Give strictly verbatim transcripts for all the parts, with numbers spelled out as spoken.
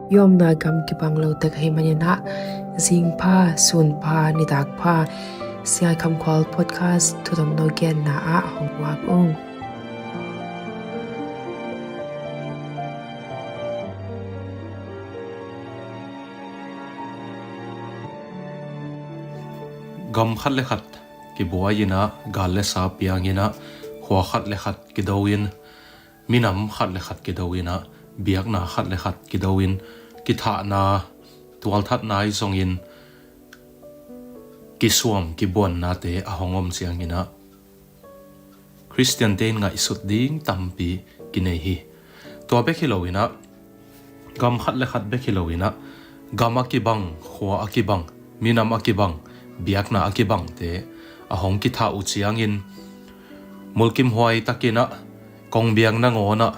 I omna gam kibang lo tek ahih manin ah, zingpha, sunpha, nitak pha, Siai Kham Khual podcast thutom no genna ah hong muak ung. Gam khat le khat kibuai in ah, gal le sa piang in ah, khua khat le khat kido in, minam khat le khat kido in ah, biakna khat le khat kido in, kithahna, tualthatna i zongin, kisuam kibuannate a hong om ciangin ah, Khristiante in ngaihsut ding tampi kinei hi. Tua bek hi lo in ah, gam khat le khat bek hi lo in ah, gam a kibang, khua a kibang, minam a kibang, biakna a kibangte a hong kithah uh ciangin, mulkimhuai takin ah, kongbiang nangawn ah,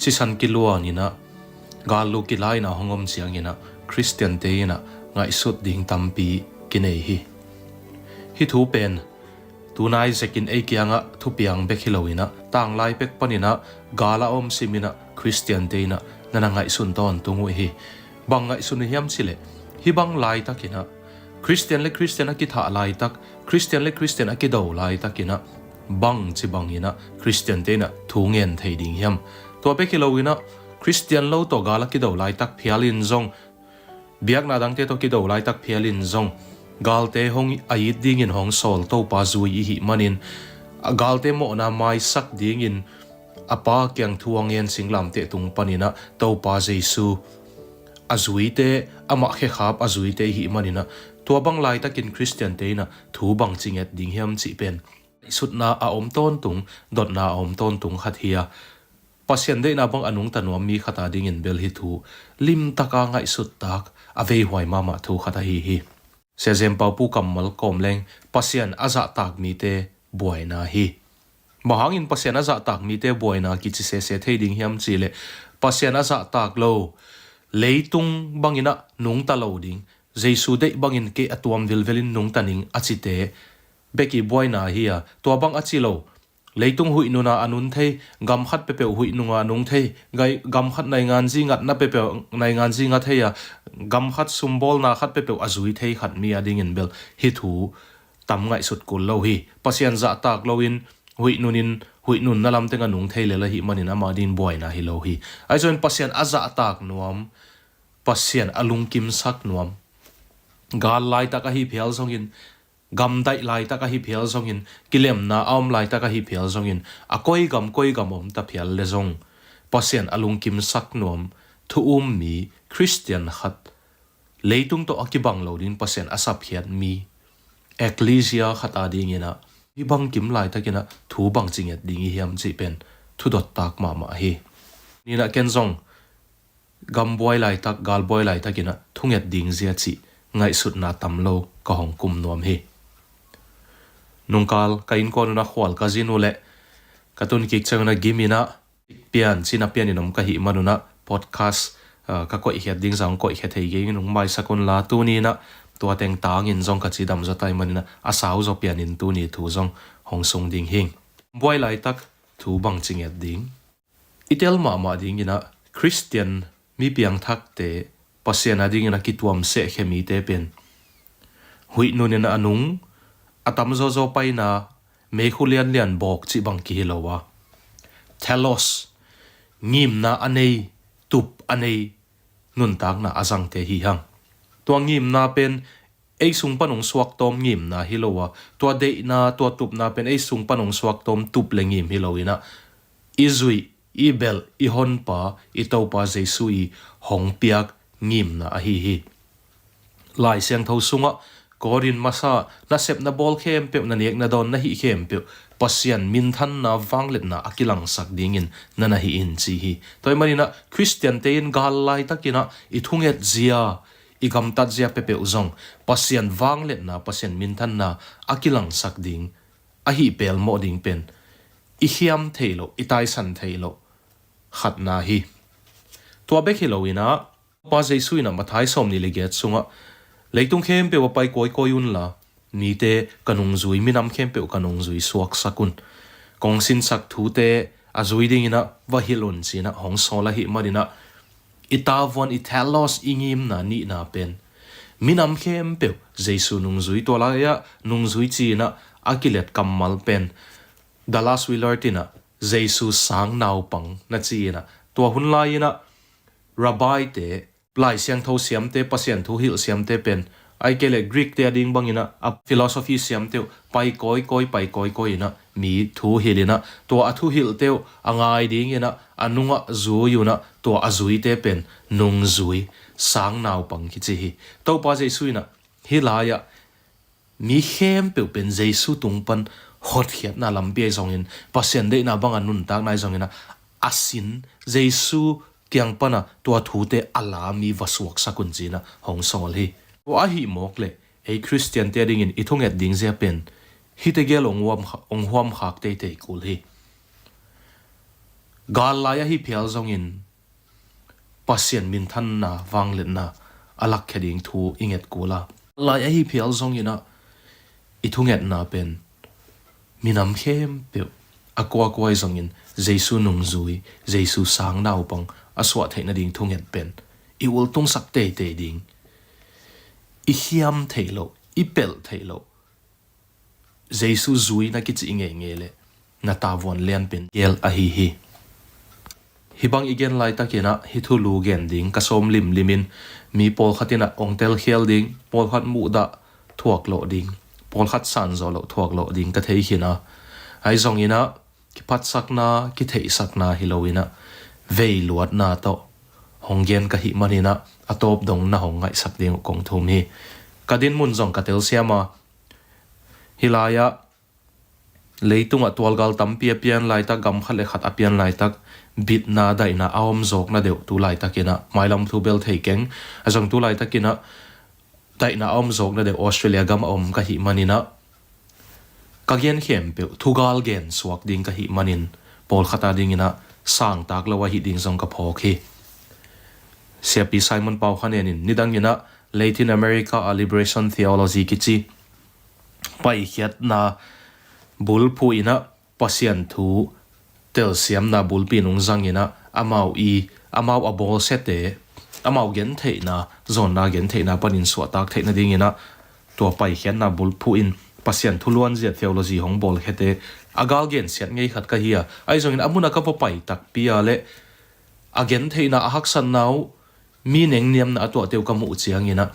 sisan kiluan in ah, gallu kila in ah hong om ciangin ah, Khristiante in ah ngaihsut ding tampi kinei hi. Hih thu pen tunai zekin ei kiangah thupiang bek hi lo in ah, tanglai pek panin ah, gal a om simin ah, Khristiante in ah na na ngaihsun tawntung uh hi. Bang ngaihsun uh hiam cih leh, hih bang laitakin ah, Khristian le Khristian a kithah laitak, Khristian le Khristian a kido laitakin ah, bangci bangin ah Khristiante in ah thu ngen thei ding hiam? Tua bek hi lo in ah, Khristian lo tawh gal a kido laitak phial in zong, biakna dangte tawh kido laitak phial in zong, galte hong a it dingin hong sawl Topa zui i hih manin, a galte mawhna maisak dingin a Pa kiang thu a ngen singlamteh tung panin ah, Topa Jesu a zuite, amah khekhap a zuite i hih manin ah, tua bang laitakin Khristiante in ah thu bangci nget ding hiam cih pen ngaihsutna a om tawntung, dotna a om tawntung khat hi a, Pasian deihna bang a nungta nuam mi khat a dingin bel hih thu limtaka ngaihsut tak, a veihuai mahmah thu khat ahi hi. Sia Zem Pau Pu kammal kawm leng, Pasian a zahtak mite buaina hi. Bang hangin Pasian a zahtak mite buaina kici sese thei ding hiam cih leh, Pasian a zahtak lo, leitung bangin ah nungta lo ding, Jesu deih bangin kei a tuam vilvelin nungta ning a cite bek i buaina hi a, tua bang a ci lo, leitung huih nuna a nun thei, gam khat peuhpeuh huih nunga a nung thei, gai-, gam khat naingan zi ngatna peuhpeuh, naingan zi ngat thei a, gam khat sumbawlna khat peuhpeuh a zui thei khat mi a dingin bel hih thu tam ngaihsut kul lo hi. Pasian zahtak loin huih nunin, huih nunna lamteng a nung thei lel ahih manin ama dingin buaina hi lo hi. Ahi zongin Pasian a zahtak nuam, Pasian a lungkimsak nuam, gal laitak ahi phial zongin, gamdaih laitak ahi phial zongin, kilemna a om laitak ahi phial zongin, a koi gam koi gam om ta phial le zong, Pasian a lungkimsak nuam thu um mi Khristian khat, leitung tawh a kibang lo dingin Pasian a sapkhiat mi, ecclesia khat a dingin ah, hih bangkim laitakin ah thu bangci nget ding i hiam cih pen thudottak mahmah hi. Ni-in ah ken zong gambuai laitak, galbuai laitakin ah thunget ding zia cih ngaihsutna tam lo ka hong kum nuam hi. Nungkal ka innkuan un ah khual ka zin uh leh ka tun kik ciangun ah gim in ah, pian, cina pianin om ka hih manun ah podcast, ah, ka koihkhiat ding zong koihkhia thei kei in hong maisak un la, tuni-in ah tua teng tangin zong ka cidam zaw ta ahih manin ah a sau zaw pianin tuni thu zong hong sung ding hing. Buai laitak thu bangci nget ding. I tel mahmah dingin ah Khristian mi piangthakte, Pasian a dingin a kituam sehkhia mite pen huih nunin a nung, a tamzawzaw paina, meikhu lianlian bawk cih bang kihi lo a, telos, ngimna a nei, tup a nei nuntakna a zangte hi hang. Tua ngimna pen ei sung pan hong suaktawm ngimna hi lo a, tua deihna, tua tupna pen ei sung pan hong suaktawm tup le ngim hi lo in ah, i zuih, i belh, i honpa, i Topa Jesu i hong piak ngimna ahi hi. Lai Siangtho sungah Korin masa, na sep na bawl khempeuh, na nek na dawn, na hih khempeuh Pasian minthanna, vangliatna a kilangsak dingin na na hih in ci hi. Tua ahih manin ah Khristiante in gal laitakin ah i thunget zia, i gamtat zia peuhpeuh zong Pasian vangliatna, Pasian minthanna a kilangsak ding, a hih pelmawh ding pen i khiam theih loh, i taisan theih loh khatna hi. Tua bek hi lo in ah, Pa Jesu in ah Matthai sawmnih le giat sungah, leitung khempeuh ah pai kawikawi un la, mite ka nungzui, minam khempeuh ka nungzui suaksak un. Kong sinsak thute a zui dingin ah va hilh un ci-in ah hong sawl ahih manin ah, I tavuan, i telos, i ngimna nihna pen minam khempeuh Jesu nungzui, tua lai-ah nungzui ci-in ah a kilet kammal pen Dallas Willard in ah Jesu sang naupang na ci-in ah, tua hun lai-in ah rabbi-te, Lai Siangtho siamte, Pasian thu hilh siamte pen, ahih kei leh Greek-te a ding bangin ah, a philosophy siamte uh pai kawikawi, pai kawikawi in ah mi thu hilhin ah, tua a thu hilhte uh a ngai dingin ah a nungah zui un ah, tua a zuite pen nungzui, sang naupang kici hi. Topa Jesu in ah hih lai-ah mi khempeuh pen Jesu tung pan hotkhiatna lampi ahi zongin, Pasian deihna banga nuntakna ahi zongin ah, a sin, Jesu kiang pana tua thute a la mi va suaksak un ci-in ah hong sawl hi. Tua ahih mawk leh ei Khristiante a dingin i thunget ding zia pen hihte gel hong huam kha-, hong huam khak teitei kul hi. Gal lai ahi phial zongin Pasian minthanna, vangliatna a lakkhia ding thu i nget kul a, gal lai ahi phial zongin ah i thungetna pen minam khempeuh a kuakua ahi zongin Jesu nungzui, Jesu sang naupang a suah theih nading thunget pen i ultungsak teitei ding. I khiam theih loh, i pelh theih loh Jesu zui na kici ngeingei leh na tavuan lianpen gel ahi hi. Hih bang i gen laitakin ah hih thulu gen ding ka sawm limlimin, mi pawlkhat in ah hong telkhial ding, pawlkhat muhdah thuak lawh ding, pawlkhat sanzawh loh thuak lawh ding ka thei khin a, ahi zongin ah kiphatsakna, kitheihsakna hi loin ah veiluatna tawh hong gen ka hih manin ah a tawp dong na hong ngaihsak ding uh kong thum hi. Ka dinmun zong ka telsiam a, hih lai-ah leitungah tualgal tampi a pian laitak, gam khat le khat a pian laitak, bitna, daihna a om zawkna deuh tu laitakin ah, mailam thu bel thei keng, a zong tu laitakin ah daihna a om zawkna deuh Australia gam a om ka hih manin ah, ka gen khempeuh thugal gen suak ding ka hih manin, pawlkhat a dingin ah sangtak lo ahi ding zong ka phawk hi. Siapi Simon Pau Kha Nen in nidangin ah Latin America a Liberation Theology kici paikhiatna bulphuh in ah, Pasian thu telsiamna bulpi nung zangin ah, amau i, amau a bawlsiate, amau gentheihna, zawnna gentheihna panin suahtak theih nadingin ah, tua paikhiatna bulphuh in Pasian thu luanzia theology hong bawlkhiate a gal gensiat ngei khat ka hi a, ahi zongin a mun a ka va pai takpi a leh a gentheihna, a haksatna uh, mi nengniamna a tuahte uh ka muh ciangin ah,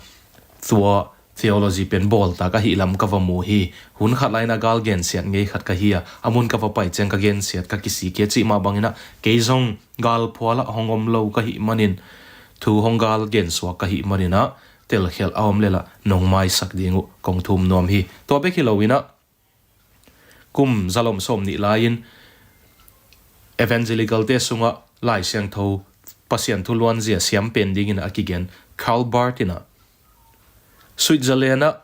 tua theology pen bawltak ahih lam ka va mu hi. Hun khat lai-in ah gal gensiat ngei khat ka hi a, a mun ka va pai ciang ka gensiat ka kisik hi a, cih mah bangin ah kei zong galphual ah hong om lo ka hih manin, thu hong gal gensuak ka hih manin ah, telkhial a om leh lah nong maisak ding uh kong thum nuam hi. Tua bek hi loin ah, kum zalom sawm nih lai-in Evangelical-te sungah Lai Siangtho, Pasian thu luanzia siam pen dingin a kigen Karl Barth in ah, Switzerland ah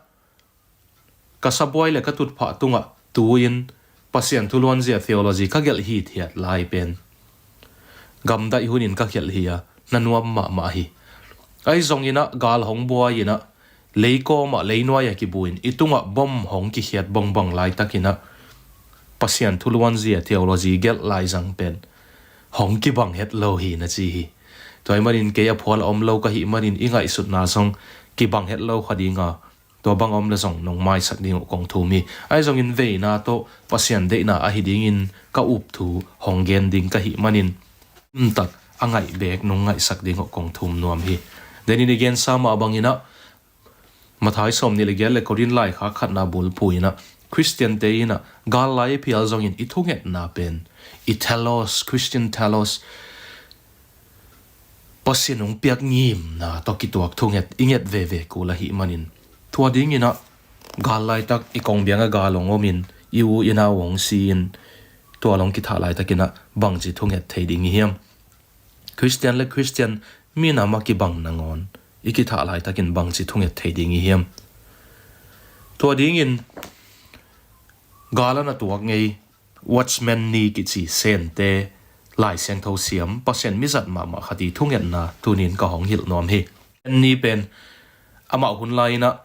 ka sabuai le ka tutphah tungah tu-in Pasian thu luanzia theology ka gelh hithiat lai pen gamdaih hunin ka gelh hi a, na nuam mahmah hi. Ahi zongin ah gal hong buai-in ah, leikawm ah, leinuai ah kibu-in i tungah bom hong kikhiat bangbang laitakin ah, Pasian thu luanzia theology gelh laizang pen hong kibang het lo hi, na ci hi. Tua ahih manin kei a phual a om lo ka hih manin i ngaihsutna zong kibang het lo kha ding a, tua bang a om leh zong nong maisak ding uh kong thum hi. Ahi zongin veina tawh Pasian deihna ahi dingin ka up thu hong gen ding ka hih manin, umtak a ngaih beek nong ngaihsak ding uh kong thum nuam hi. Denin i gensa mah bangin ah, Matthai sawm nih le giat le Korin laikhak khatna bulphuh in ah, Khristiante in ah gal lai i phial zongin i thungetna pen, i telos, Christian telos, Pasian hong piak ngimna tawh kituak thunget i nget veve kul ahih manin, tua dingin ah gal laitak i kongbiang ah gal hong omin, i u i nau hong si-in, tua hong kithah laitakin ah bangci thunget thei ding i hiam? Khristian le Khristian, minam a kibang nangawn i kithah laitakin bangci thunget thei ding i hiam? Tua dingin gal a na tuak ngei Watchman Nee kici Sente, Lai Siangtho siam, Pasian mizat mahmah khat i thungetna tunin ka hong hilh nuam hi. Sente pen amah hun lai-in ah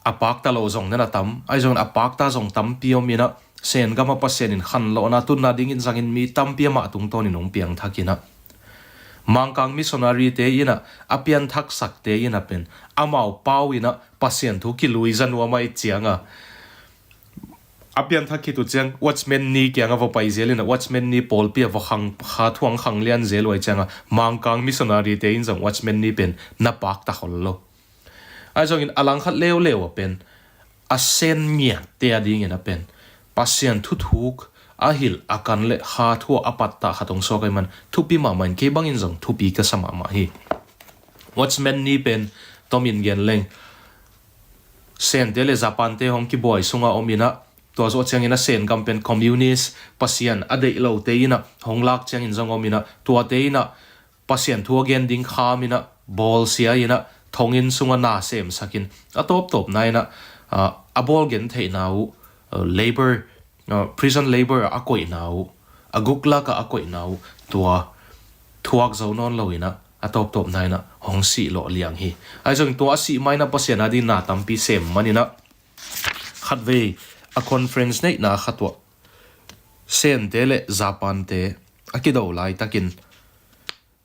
a pakta lo zong na na tam, ahi zongin a pakta zong tampi om in ah, Sen gam ah Pasian in khanlawhna tunna dingin zangin mi tampi amah tungtawnin hong piangthak in ah, Mangkang missionary te in ah, a pianthak sak te in ah pen, amau pau in ah Pasian thu kilui za nuam ahih ciang a, a pianthak khit uh ciang Watchman Nee kiang a va pai zel in ah, Watchman Nee pawlpi a va khang, kha thuang khang lian zel uh ahih ciang a, Mangkang missionary te in zong Watchman Nee pen na pak ta khol lo. Ahi zongin a langkhat leuleu a pen, a Sen ngiat te a ding in ah pen, Pasian thuthuk a hilh a kan le kha thu a pattah khat hong suak ahih man, thupi mahmah in, kei bang in zong thupi ka sa mahmah hi. Watchman Nee pen, tom in gen leng, Sen te le Japan te hong kibuai sung a om in ah, tua zawh ciang in ah Sen gam pen communist, Pasian a deih lo te in ah hong lak ciang in zong om in ah, tua te in ah Pasian thu a gen ding kham in ah, bawlsia in ah, thonginn sung a na semsak in, a tawptawpna in ah, ah, a bawl gen theihna uh, ah, labor, ah, prison labor a koihna uh, a gulag a koihna uh, tua thuak zo nawn lo in ah, a tawptawpna in ah hong sih lawh liang hi. Ahi zongin tua a sih ma in ah Pasian a ding na tampi sem man in ah, khatvei a conference neihna khat uah Sen te le Japan te a kido laitakin,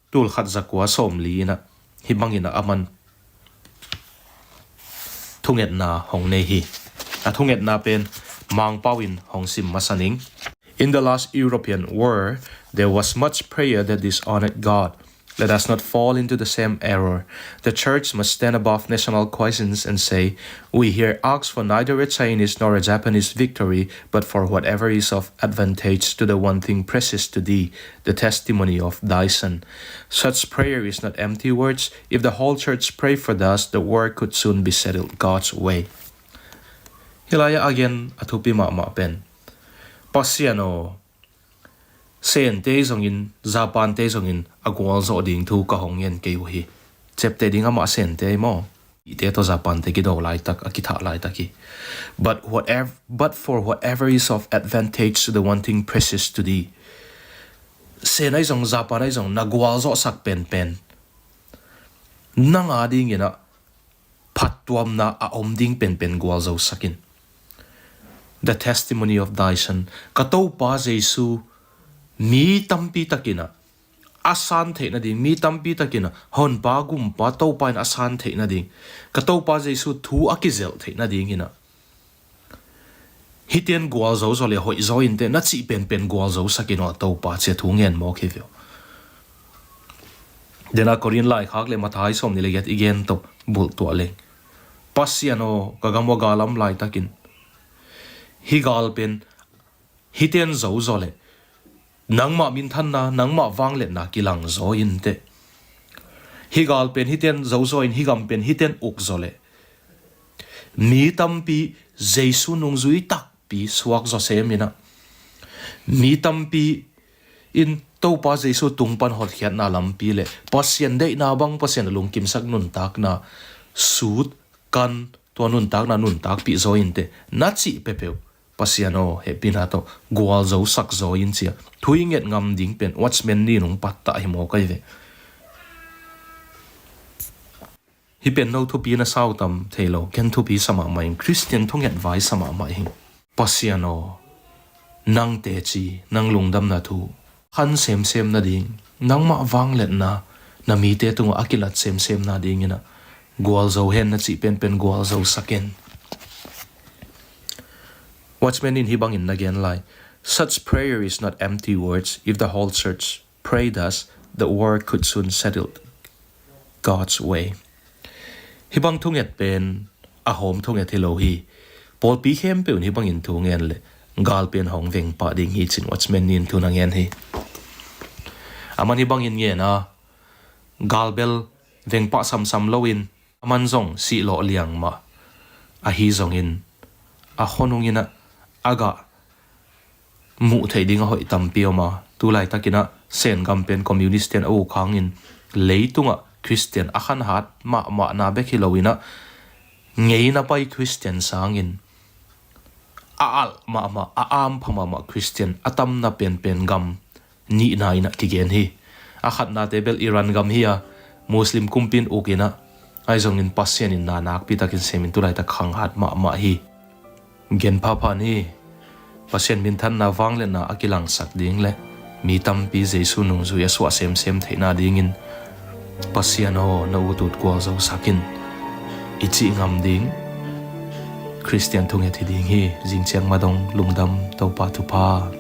tul khat za kua sawmli in ah, hih bang in ah aman thungetna hong nei hi. A thungetna pen Mangpau in hong sim masa ning. In the last European war, there was much prayer that dishonored God. Let us not fall into the same error. The church must stand above national questions and say, "We here ask for neither a Chinese nor a Japanese victory, but for whatever is of advantage to the one thing precious to thee, the testimony of thy Son." Such prayer is not empty words. If the whole church pray for thus, the war could soon be settled God's way. Hih lai-ah a gen a thupi mahmah pen, Pasian aw, Sen te zongin, Japan te zongin a gualzawh ding thu ka hong ngen kei uh hi. Ciapteh ding amah Sen te maw, i te tawh Japan te kido laitak, a kithah laitak hi. But whatever, but for whatever is of advantage to the one thing precious to thee. Sen ahi zong, Japan ahi zong, na gualzawhsak penpen, nang a ding in ah phattuamna a om ding penpen gualzosak in. The testimony of thy Son. Ka Topa Jesu mi tampi tak in ah a san theih nading, mi tampi tak in ah Honpa, Gumpa, Topa in a san theih nading, ka Topa Jesu thu a kizelh theih nading in ah, hihte in gualzo zaw le hoih zaw in teh, na cih penpen gualzosak in aw Topa, ci-a thu ngen mawk hi ve uh. Dena Korin laikhak le Matthai sawmnih le giat i gen tawh bulh tuah leng, Pasian aw, ka gam uah gal a om laitakin, hih gal pen hihte in zo zaw le nangmah minthanna, nangmah vangliatna kilang zaw in teh, hih gal pen hihte in zo zaw in, hih gam pen hihte in uk zaw le mi tampi Jesu nungzui takpi suak zaw sem in ah, mi tampi in Topa Jesu tung pan hotkhiatna lampi le Pasian deihna bang, Pasian a lungkimsak nuntakna sut, kan, tua nuntakna nuntakpih zaw in teh, na cih peuhpeuh Pasian aw, hehpihna tawh gualzosak zaw in, ci-a thu i nget ngam ding pen Watchman Nee in hong pattah hi mawk ahi ve. Hih pen no thupi na sa uh tam thei lo, ken thupi sa mahmah ing, Khristian thunget vai sa mahmah ing. Pasian aw, nang teci, nang lungdamna thu khan semsem nading, nangmah vangliatna na mite tungah a kilat semsem nading in ah gualzo hen, na cih penpen gualzosak hen. Watchman in hih bangin na gen lai, "Such prayer is not empty words. If the whole church pray thus, the war could soon settle God's way." Hih bang thunget pen a hawm thunget hi lo hi. Pawlpi khempeuh in hih bangin thu ngen le gal pen hong veng pah ding hi, ci-in Watchman Nee in thu na ngen hi. Aman hih bangin ngen a, gal bel veng pah samsam loin, aman zong sih lawh liang mah. Ahi zongin a khonung in ah a gah muh theih ding a hoih tampi om a, tu laitakin ah Sen gam pen communist ten a uk hangin, leitungah Khristian a khanhat mahmahna bek hi loin ah, ngeina pai Khristian sangin a alh mahmah, a ampha mahmah Khristian a tamna penpen gam nihna in ah kigen hi. A khatnate bel Iran gam hi a, Muslim kumpi in uk in ah, ahi zongin Pasian in na nakpi takin semin tu laitak khanghat mahmah hi. Gen phapha ni, Pasian minthanna vangliatna a kilangsak ding le Mi tampi Jesu nungzui a suah semsem theihna dingin Pasian aw, na ut ut gualzo sakin i cih ngam ding Khristian thunget hi ding hi. Zingciang madong lungdam, Topa thupha.